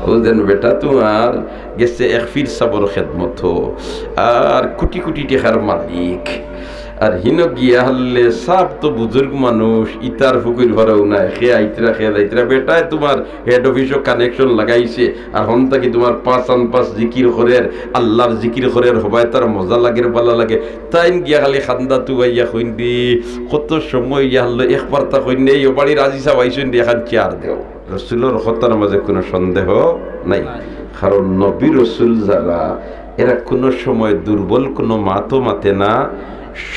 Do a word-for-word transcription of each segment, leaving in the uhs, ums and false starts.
বুঝলেন বেটা, তুমার গেছে এক পীর সাবর খেদমত, আর কুটি কুটি টেকার মালিক। আর হিনো গিয়া হারলে সাব তো বুজুর্গ মানুষ, ইতার ফুকুর ভরাও নাই, খে আইতরা, খে যাইতরা। বেটায় তুমার হেড অফিসও কানেকশন লাগাইছে, আর হন থাকি তুমার পাঁচ আন পাঁচ জিকির করের, আল্লাহর জিকির করের, হবায় তার মজা লাগের, বালা লাগে। তাইন গিয়া খালি খান্দা তুবাইয়া কইন দি, কত সময় ইয়া হারলো, একবার তা কইন নেই, ও বাড়ির আজি সাব আইছইন দি, এখান চেয়ার দেও। রসুলর কথার মাঝে কোনো সন্দেহ নাই। নাই। কারণ নবী রসুল যারা, এরা কোনো সময় দুর্বল কোনো মাতও মাতে না,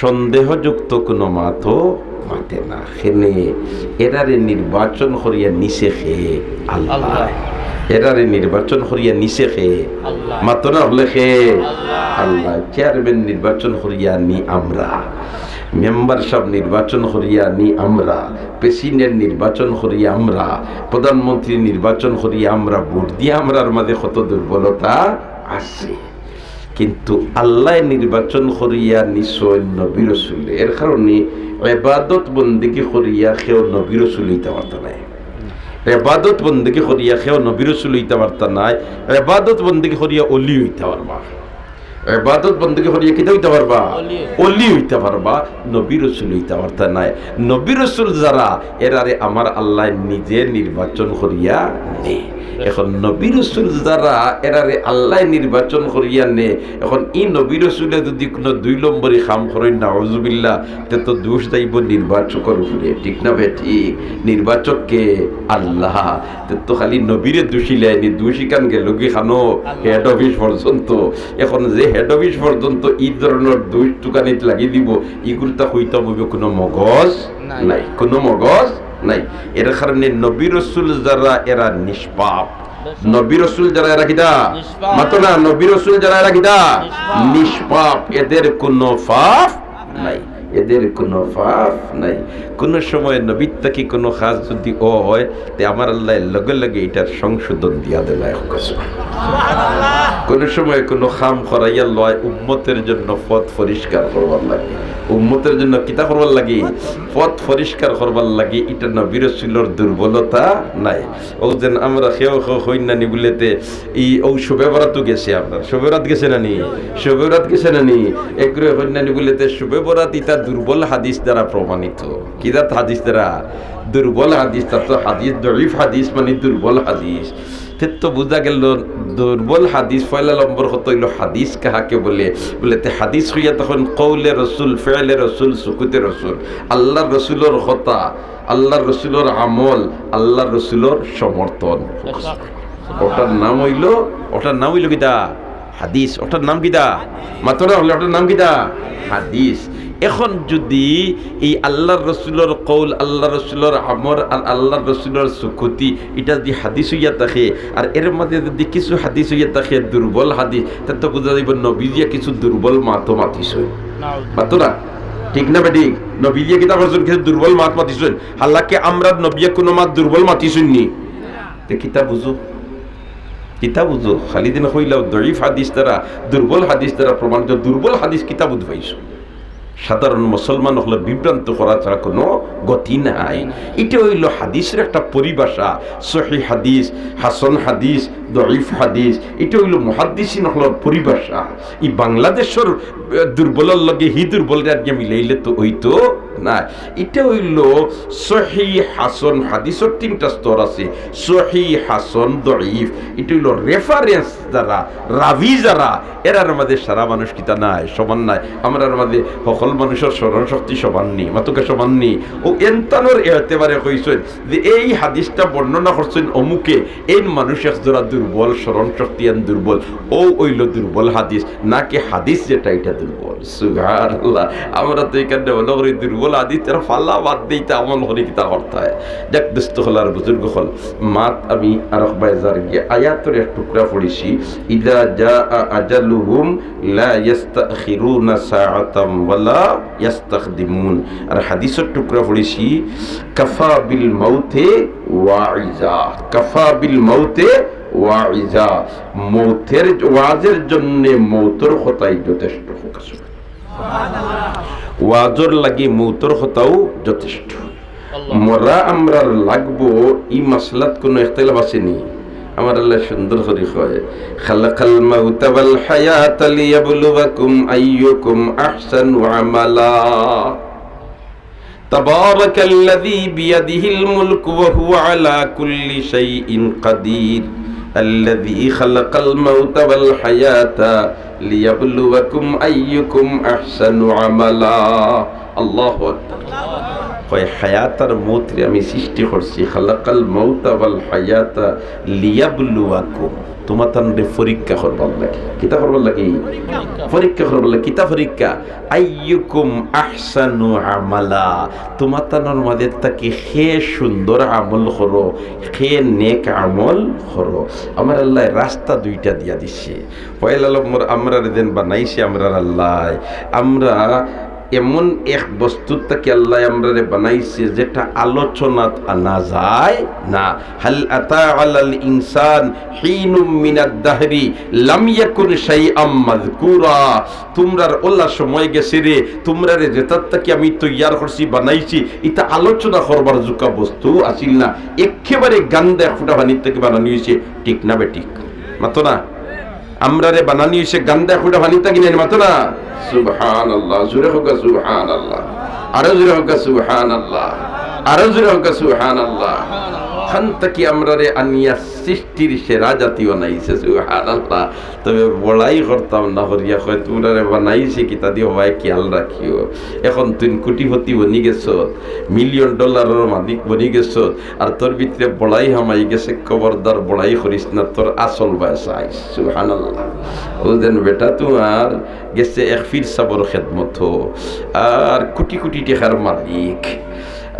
সন্দেহযুক্ত কোনো মাতও মাতে না। কেনে? এরারে নির্বাচন করিয়া নিছে খে? আল্লাহ। আল্লাহ। এরারে নির্বাচন করিয়া নিছে খে? আল্লাহ। মাতো না হলে খে? আল্লাহ। আল্লাহ। চেয়ারম্যান নির্বাচন করিয়া নি আমরা, মেম্বার সাব নির্বাচন করিয়া নি আমরা, প্রেসিডেন্ট নির্বাচন করি আমরা, প্রধানমন্ত্রী নির্বাচন করি আমরা, ভোট দিয়া আমরার মাঝে কত দুর্বলতা আছে। কিন্তু আল্লায় নির্বাচন করিয়া নিছইন নবী রসুলে। এর কারণে এবাদত বন্দেগি করিয়া কেউ নবী রসুল অইতা পারতা নায়। এবাদত বন্দেগি করিয়া কেউ নবী রসুল অইতা পারতা নায়। এবাদত বন্দেগি করিয়া অলি অইতা পারবা। এবাদত বন্দেগি করিয়া কিতা অইতা পারবা? অলি। অলি অইতা পারবা, নবী রসুল অইতা পারতা নায়। নবী রসুল যারা, এরারে আমার আল্লায় নিজে নির্বাচন করিয়া নে। এখন নবী রসুল যারা, এরারে আল্লায় নির্বাচন করিয়া নে। এখন ই নবী রসুলে যদি কোনো দুই নম্বরি কাম করইন, নাউজুবিল্লাহ, তে তো দোষ যাইবো নির্বাচকর উপরে, ঠিক না বেঠিক? নির্বাচক কে? আল্লাহ। তে তো খালি নবীরে দোষী লাইনি, দোষী কান গেল কি খানো? আল্লাহ। হেড অফিস পর্যন্ত। এখন যে হেড অফিস পর্যন্ত ই ধরনর দোষ তুকানিত লাগি দিবো, ইগুর তা কইতাম অইবো কোনো মগজ নাই। নাই, কোনো মগজ নাই। এর কারণে নবী রসুল যারা, এরা নিষ্পাপ। নবী রসুল যারা, এরা কিতা? নিষ্পাপ। মাতো না, নবী রসুল যারা, এরা কিতা? নিষ্পাপ। নিষ্পাপ। এদের কোনো পাপ নাই, এদের কোনো পাপ নাই। কোনো সময় নবীর থাকি কোনো কাজ যদি অয়, তে আমার আল্লাহ লগে লগে ইটার সংশোধন দিয়া দেয়। কোনো সময় কোনো কাম করাইয়া লয়, উম্মতের জন্য পথ পরিষ্কার করবার লাগি, উম্মতের জন্য কিতা করবার লাগি? পথ পরিষ্কার করবার লাগি। ইটা নবী রসুলর দুর্বলতা নাই। ও যেন আমরা কেউ কেউ হইন না নি বুলেতে, এই ও শবে বরাতও গেছে, আপনার শবে বরাত গেছে না নি? শবে বরাত গেছে না নি? এগুলো হইন না নি বুলেতে শবে বরাত ইতা দুর্বল হাদিস দ্বারা প্রমাণিত। কিতা হাদিস দ্বারা? দুর্বল হাদিস। তা তো হাদিস, দরিফ হাদিস মানে দুর্বল হাদিস। তে তো বুঝা গেল দুর্বল হাদিস। পয়লা নম্বর কথা অইলো হাদিস কাহাকে বলে? বুলেতে হাদিস কইয়া তখন কৌলে রসুল, ফেলে রসুল, সুকুতে রসুল, আল্লাহর রসুলর কথা, আল্লাহর রসুলর আমল, আল্লাহর রসুলর সমর্থন। ওটার নাম অইলো, ওটার নাম অইলো কিতা? হাদিস। ওটার নাম কিতা? মাতো না হলে ওটার নাম কিতা? হাদিস। এখন যদি এই আল্লাহর রসুলর কৌল, আল্লাহর রসুলর আমল আর আল্লাহর রসুলর সুকুতি, ইটা যদি হাদিস অইয়া থাকে, আর এর মাঝে যদি কিছু হাদিস অইয়া থাকে দুর্বল হাদিস, তে তো বুঝা যাইবো নবীজিয়ে কিছু দুর্বল মাতও মাতিছইন। মাতো না? ঠিক না বেঠিক? নবীজিয়ে কিতা করছইন? কিছু দুর্বল মাত মাতিছইন। হালাকে আমরার নবীয়ে কোনো মাত দুর্বল মাতিছইন নি? তে কিতা বুঝো? কিতা বুঝো? খালি দিন কইলাও দরিফ হাদিস দ্বারা, দুর্বল হাদিস দ্বারা প্রমাণিত। দুর্বল হাদিস কিতা বুঝ পাইছো? সাধারণ মুসলমান অকলরে বিভ্রান্ত করা ছাড়া কোনো গতি নাই। ইটা অইলো হাদিসর একটা পরিভাষা। সহি হাদিস, হাসান হাদিস, দরিফ হাদিস, ইটা অইলো মুহাদ্দিসিন অকলর পরিভাষা। ই বাংলাদেশর, আহ, দুর্বলর লগে হি দুর্বলরে আজকে মিলাইলে তো অইতো না। ইটা অইলো সহি, হাসান। হাদিসর তিনটা স্তর আছে, সহি, হাসান, দরিফ। ইটা অইলো রেফারেন্স যারা, রাভি যারা, এরার মাঝে সারা মানুষ কিতা নাই, সমান নাই। আমরার মাঝে হকল মানুষর স্মরণ শক্তি সমান নি, মাতুকে সমান নি। ও এনতানোর এতেবারে কইছইন যে এই হাদিসটা বর্ণনা করছইন অমুকে, এইন মানুষ এক জোড়া দুর্বল, স্মরণ শক্তি এন দুর্বল, ও অইলো দুর্বল হাদিস, নাকি হাদিস যেটা এটা দুর্বল। সুবহানাল্লাহ। আমরা তো এখানে মনে করি দুর্বল হাদিস, তার ফাল্লা বাদ দিতে আমল করি কিতা করতে হয়। যাক, দোস্ত অকল আর বুজুর্গ অকল, মাত আমি আরক বায় যার গিয়ে আয়াতর এক টুকরা পড়ছি, ইদা জা আজালুহুম লা ইয়াস্তাখিরুনা সাআতাম ওয়া লা ইয়াস্তাকদিমুন। আর হাদিসর টুকরা পড়ছি, কাফা বিল মাউতে ওয়াইজা, কাফা বিল মাউতে ওয়াইজা, মৌতের ওয়াজের জন্য মৌতর কথাই যথেষ্ট। ওয়াজর লাগি মৌতর কথাও যথেষ্ট। মরা আমরার লাগবো, ই মাসলাত কোনো ইখতিলাফ আছে নি? আমার আল্লায় সুন্দর করি কয়, "খালাকাল মাউতা ওয়াল হায়াতা লিয়াবলুয়াকুম আইয়ুকুম আহসানু আমালা। তাবারাকাল্লাযী বিয়াদিহিল মুলকু ওয়া হুয়া আলা কুল্লি শাইইন কাদির। আল্লাযী খালাকাল মাউতা ওয়াল হায়াতা লিয়াবলুয়াকুম আইয়ুকুম আহসানু আমালা।" আল্লাহু আকবার। কয়, হায়াত আর মউতরে আমি সৃষ্টি করছি, খালাকাল মাউতা ওয়াল হায়াতা লিয়াবলুয়াকুম, তুমাতানরে পরীক্ষা করবার লাগি। কিতা করবার লাগি? পরীক্ষা করবার লাগি। কিতা পরীক্ষা? আইয়ুকুম আহসানু আমালা, তুমাতানর মাঝে থাকি কে সুন্দর আমল করো, কে নেক আমল করো। আমার আল্লায় রাস্তা দুইটা দিয়া দিছে। পয়লা নম্বর, আমরারে যেন বানাইছে আমরার আল্লায়, আমরা এমন এক বস্তুর থাকি আল্লায় আমরারে বানাইছে যেটা আলোচনাত আনা যায় না। হাল আতা আলাল ইনসান হিনুম মিনাদ দাহরি লাম ইয়াকুন শাইআম মাযকুরা। তুমরার অলা সময় গেছে রে, তুমরারে যেটার থাকি আমি তৈয়ার করছি, বানাইছি, ইটা আলোচনা করবার জুকা বস্তু আছিল না। একেবারে গান্দা এক ফুটা পানির থাকি বানানি অইছে, ঠিক না বেঠিক? মাতো না? আমরারে বানানি অইছে গান্দা এক ফুটা পানির থাকি, নানি মাতো না? সুবহানাল্লাহ, জোরে কউক্কা সুবহানাল্লাহ, আরো জোরে কউক্কা সুবহানাল্লাহ, আরো জোরে কউক্কা সুবহানাল্লাহ। খান থাকি আমরারে আনিয়া সৃষ্টির সেরা জাতি বানাইছে, সুবহানাল্লাহ। তবে বড়াই করতাম না করিয়া কয়, তুমরারে বানাইছে কিতা দি, হবায় খেয়াল রাখিও। এখন তুইন কোটিপতি বনি গেছত, মিলিয়ন ডলারর মালিক বনি গেছত, আর তোর ভিতরে বড়াই হামাই গেছে, খবরদার বড়াই করিস না, তোর আসল বয়স আইস। সুবহানাল্লাহ। অউ যেন বেটা তুমার গেছে এক পীর সাবর খেদমতো, আর কোটি কোটি টেকার মালিক,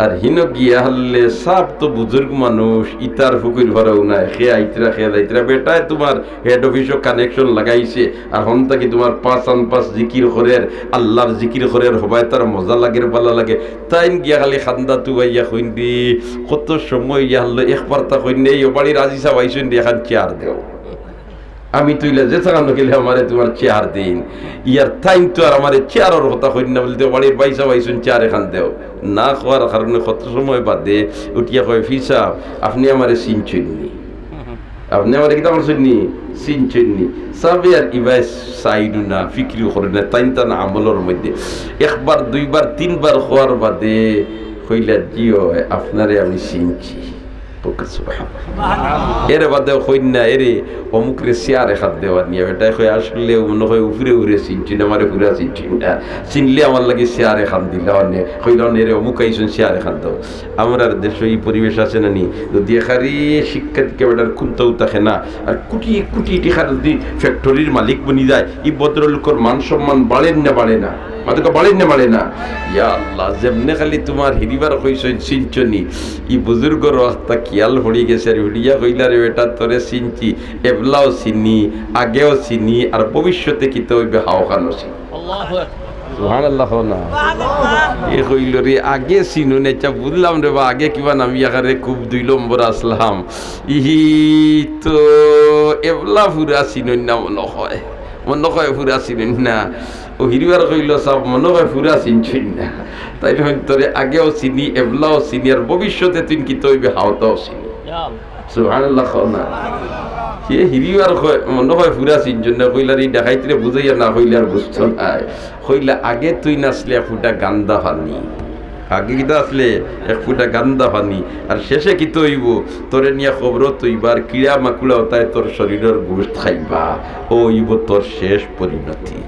আর হিনো গিয়া হারলে সাব তো বুজুর্গ মানুষ, ইতার ফুকুর ফারাও নাই, কে আইতরা, কে যাইতরা, বেটায় তুমার হেড অফিসো কানেকশন লাগাইছে, আর হন থাকি তুমার পাঁচ আন পাঁচ জিকির করের, আল্লার জিকির করের, হবায় তার মজা লাগের, বালা লাগে। তাইন গিয়া খালি খান্দা তুবাইয়া কইন দি, কত সময় ইয়া হারলো, একবার তা কইন দি, "ও বাড়ির আজি সাব আইছইন দি, এখান চেয়ার দেও।" আমি তুইলা যে থাকানো গেলে আমারে তুমার চেয়ার দিন। ইয়ার তাইন তো আর আমারে চেয়ারর কথা কইন না, বলতে বাড়ির ভাই সাব আইছইন, চেয়ার এখান দেও। না কওয়ার কারণে কত সময় বাদে উঠিয়া কয়, "পীর সাব, আপনে আমারে চিনছইন নি? আপনে আমারে কিতা করছইন নি? চিনছইন নি?" সাবে আর ইবায় সাইডু না, ফিকিরও করে না, তাইন তান আমলর মধ্যে একবার, দুইবার, তিনবার কওয়ার বাদে কইলা, "জি অয়, আপনারে আমি চিনছি।" সুবহানাল্লাহ। এর বাদে কইন না, "এরে, অমুকরে চেয়ার এখান দেওয়া নিয়া।" বেটায় কয়, "আসলে মনে হয় উপরে উপরে চিনছইন, আমারে পুরা চিনছইন না। চিনলে আমার লাগি চেয়ার এখান দিলা অনে, কইলা অনে, 'এরে, অমুক আইছইন, চেয়ার এখান দাও।'" আমরার দেশো ই পরিবেশ আছে না নি? যদি এখানে শিক্ষা দিকে বেটার কুন্তাও থাকে না, আর কোটি কোটি টেকার যদি ফ্যাক্টরির মালিক বনি যায়, ই ভদ্রলোকর মান সম্মান বাড়ের না বাড়ে না? মাতুক্কা বাড়ের না বাড়ে না? ইয়া আল্লাহ, যেমনে খালি তুমার হিরিবার কইছইন চিনছইন নি, ই বুজুর্গর অবস্থা খিয়াল পড়ি গেছে, আর হুড়িয়া কইলা, "রে বেটা, তোরে চিনছি, এবলাও চিনি, আগেও চিনি, আর ভবিষ্যতে কিতা অইবে হাওখানো চিনি।" আল্লাহু আকবার। সুবহানাল্লাহ কও না। এ কইল, "রে, আগে চিনু না, ইটা বুঝলাম রে বা, আগে কিবা নামি আকারে খুব দুই নম্বর আসলাম। ইহি তো এবলা পুরা চিনইন না মনে হয়, মনে হয় পুরা চিনইন না।" ও হিরিবার কইল, "সাব, মনে হয় পুরা চিনছইন না।" তাইন কইন, "তোরে আগেও চিনি, এবলাও চিনি, আর ভবিষ্যতে তুইন কিতা অইবে হাওতাও চিনি।" ইয়া আল্লাহ। সুবহানাল্লাহ কও না। হে হিরিবার কয়, "মনে হয় পুরা চিনছইন না, কইলার ই ডাকাইতরে বুঝাইয়া না কইলে আর বুঝতো নায়।" কইলা, "আগে তুইন আছলে এক ফুটা গান্দা পানি, আগে কিতা আছলে এক ফুটা গান্দা পানি, আর শেষে কিতা অইবো? তোরে নিয়া কবরো থইবা, আর কিড়া মাকুড়া অতায় তোর শরীরর গোশত খাইবা, অউ অইবো তোর শেষ পরিণতি।"